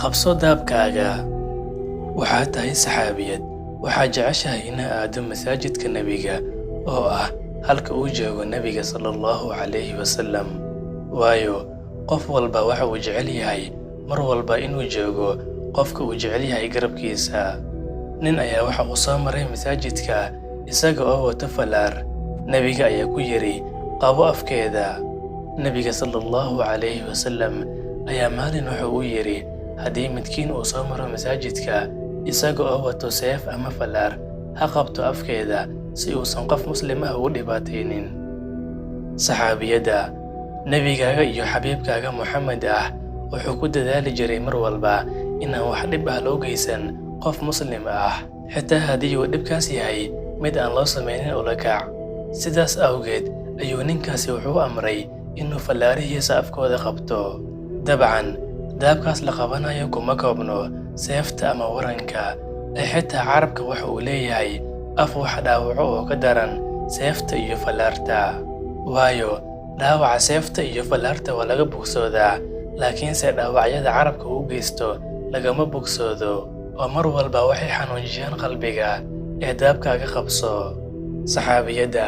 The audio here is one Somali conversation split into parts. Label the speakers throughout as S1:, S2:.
S1: Qabso daabkaaga. Waxaad tahay saxaabiyad. Waxaad jeceshahay inaad aado masaajidka Nebiga, oo ah halka uu joogo Nebiga sallallahu calayhi wasallam. Waayo, qof walba waxa uu jecel yahay mar walba inuu joogo qofka uu jecel yahay garabkiisa. Nin ayaa waxa uu soo maray masaajidka isaga oo wata fallaar. Nebiga ayaa ku yiri, "Qabo afkeeda." Nebiga sallallahu calayhi wasallam ayaa maalin waxa uu yiri, haddii midkiin uu soo maro masaajidka isaga oo wato seef ama fallaar, ha qabto afkeeda si uusan qof muslim ah ugu dhibaataynin. Saxaabiyadda, Nebigaaga iyo xabiibkaaga Muxamed ah wuxuu ku dadaali jiray mar walba inaan wax dhib ah loo geysan qof muslim ah, xitaa haddii uu dhibkaas yahay mid aan loo sameynin ula kac. Sidaas awgeed ayuu ninkaasi wuxuu amray inuu fallaarihiisa afkooda qabto. Dabcan, daabkaas la qabanayo kuma koobno seefta ama waranka, ee xitaa carabka waxa uu leeyahay af wax dhaawaco oo ka daran seefta iyo fallaarta. Waayo, dhaawaca seefta iyo fallaarta waa laga bogsoodaa, laakiinse dhaawacyada carabka uu geysto lagama bogsoodo, oo mar walba waxay xanuunjiyaan qalbiga. Ee daabkaaga qabso. Saxaabiyadda,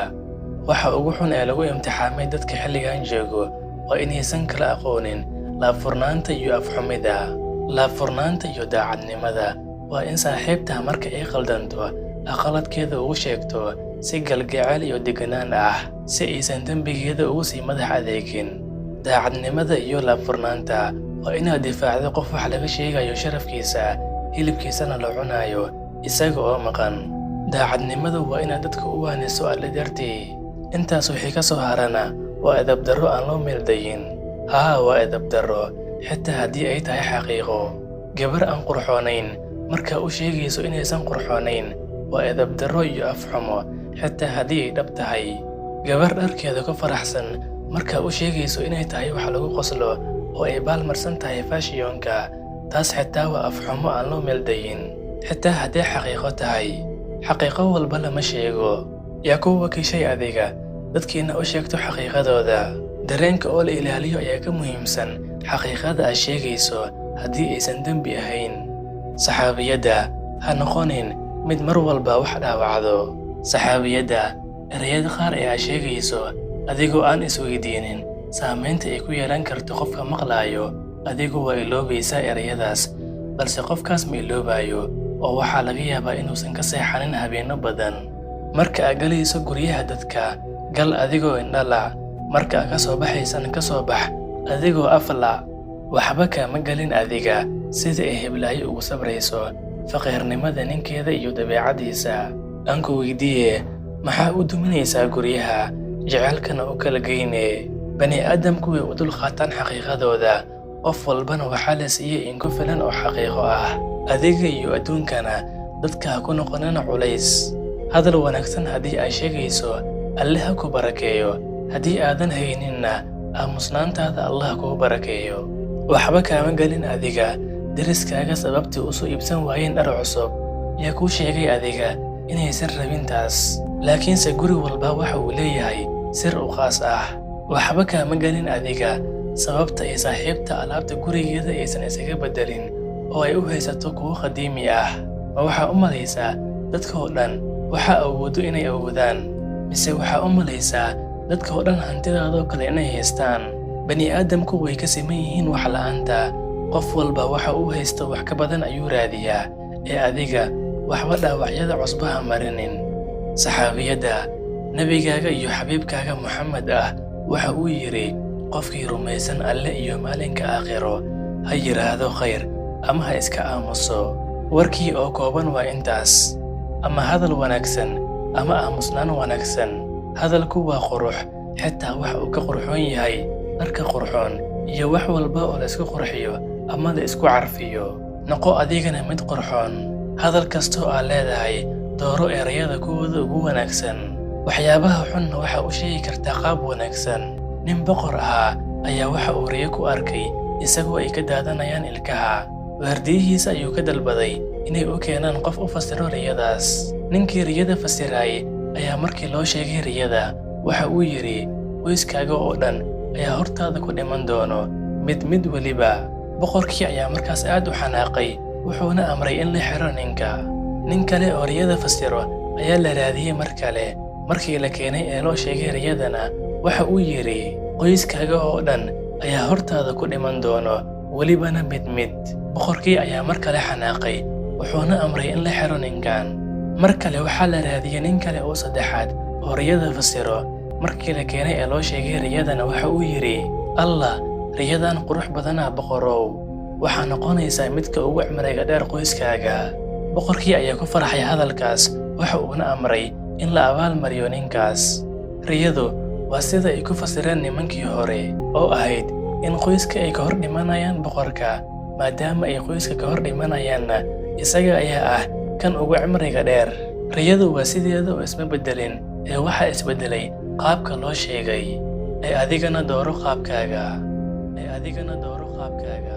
S1: waxa ugu xun ee lagu imtixaamay dadka xilligan joogo waa inaysan kala aqoonin laabfurnaanta iyo afxumida, laabfurnaanta iyo daacadnimada. Waa in saaxiibtaa marka ay qaldanto aad qaladkeeda ugu sheegto si galgacayl iyo deganaan ah, si aysan dembigeeda ugu sii madax adeegin. Daacadnimada iyo laabfurnaanta waa inaad difaacdo qof wax laga sheegayo sharafkiisa, hilibkiisana la cunayo isaga oo maqan. Daacadnimadu waa inaad dadka u waaniso Alle dartii. Intaas wixii ka soo harana waa edeb darro aan loo meel dayin. Haa, waa edeb darro, xitaa haddii ay tahay xaqiiqo. Gabar aan qurxoonayn markaa u sheegayso inaysan qurxoonayn waa edeb darro iyo afxumo, xitaa haddii ay dhab tahay. Gabar dharkeeda ku faraxsan markaa u sheegayso inay tahay wax lagu qoslo oo ay baalmarsan tahay fashion-ka, taas xitaa waa afxumo aan loo meel dayin, xitaa haddii xaqiiqo tahay. Xaqiiqo walba lama sheego. Yaa ku wakiishay adiga dadkiina u sheegto xaqiiqadooda? Dareenka oo la ilaaliyo ayaa ka muhiimsan xaqiiqada aad sheegayso haddii aysan dembi ahayn. Saxaabiyadda, ha noqonin mid mar walba wax dhaawacdo. Saxaabiyadda, ereyada qaar ee aad sheegayso adigoo aan isweydiinin saamaynta ay ku yeelan karto qofka maqlaayo, adigu waa iloobaysaa ereyadaas, balse qofkaas ma iloobayo, oo waxaa laga yaabaa inuusan ka seexanin habeenno badan. Marka aad galayso guryaha dadka, gal adigoo indho la', marka aad ka soo baxaysana ka soo bax adigoo af la'. Waxba kaama gelin adiga sida ay heblaayo ugu sabrayso faqiirnimada ninkeeda iyo dabeecaddiisa. Aan ku weydiiye, maxaa u duminaysaa guryaha, jacaylkana u kala geyne? Bani'aadamku way u dulqaataan xaqiiqadooda, qof walbana waxaa la siiyey in ku filan oo xaqiiqo ah. Adiga iyo adduunkana dadka ha ku noqonina culays. Hadal wanaagsan haddii aad sheegayso, Alle ha ku barakeeyo. Haddii aadan hayninna, aamusnaantaada Allah kuu barakeeyo. Waxba kaama gelin adiga deriskaaga sababtii u soo iibsan waayeen dhar cusub. Yaa kuu sheegay adiga inaysan rabin taas? Laakiinse guri walba waxa uu leeyahay sir u khaas ah. Waxba kaama gelin adiga sababta ay saaxiibta alaabta gurigeeda aysan isaga beddelin oo ay u haysato kuwo qadiimi ah. Ma waxaa u malaysaa dadka oo dhan waxa awoodo inay awoodaan? Mise waxaa u malaysaa dadka oo dhan hantidaadoo kale inay haystaan? Bani'aadamku way ka siman yihiin wax la'aanta. Qof walba waxa uu haysto wax ka badan ayuu raadiyaa, ee adiga waxba dhaawacyada cusbaha marinin. Saxaabiyadda, Nebigaaga iyo xabiibkaaga Muxamed ah waxa uu yidhi, qofkii rumaysan Alle iyo maalinka aakhiro ha yidhaahdo khayr ama ha iska aamuso. Warkii oo kooban waa intaas. Ama hadal wanaagsan ama aamusnaan wanaagsan. Hadalku waa qurux, xitaa waxa uu ka qurxoon yahay dharka qurxoon iyo wax walba oo la isku qurxiyo ama la isku carfiyo. Noqo adigana mid qurxoon. Hadal kastoo aad leedahay, dooro erayada kuwooda ugu wanaagsan. Waxyaabaha xunna waxa u sheegi kartaa qaab wanaagsan. Nin boqor ahaa ayaa waxa uu riyo ku arkay isagoo ay ka daadanayaan ilkaha. Waardiyihiisa ayuu ka dalbaday inay u keenaan qof u fasiro riyadaas. Ninkii riyada fasirayay ayaa markii loo sheegay riyada, waxa uu yidhi, qoyskaaga oo dhan ayaa hortaada ku dhiman doono, mid mid weliba. Boqorkii ayaa markaas aad u xanaaqay, wuxuuna amray in la xiro ninka. Nin kale oo riyada fasiro ayaa la raadiyey mar kale. Markii la keenay ee loo sheegay riyadana, waxa uu yidhi: "Qoyskaaga oo dhan ayaa hortaada ku dhiman doono, welibana mid mid." Boqorkii ayaa mar kale xanaaqay, wuxuuna amray in la xiro ninkan. Mar kale waxaa la raadiyey nin kale oo saddexaad oo riyada fasiro. Markii la keenay ee loo sheegay riyadana, waxa uu yidhi: "Allah, riyadan qurux badanaa boqorow. Waxaa noqonaysaa midka ugu cimriga dheer qoyskaaga." Boqorkii ayaa ku farxay hadalkaas, waxa uuna amray in la abaalmariyo ninkaas. Riyadu waa sida ay ku fasireen nimankii hore, oo ahayd in qoyska ay ka hor dhimanayaan boqorka, maadaama ay qoyska ka hor dhimanayaanna isaga ayaa ah kan ugu cimriga dheer. Riyadu waa sideeda oo isma beddelin, ee waxaa isbeddelay qaabka loo sheegay. Ee adigana dooro qaabkaaga. Ee adigana dooro qaabkaaga.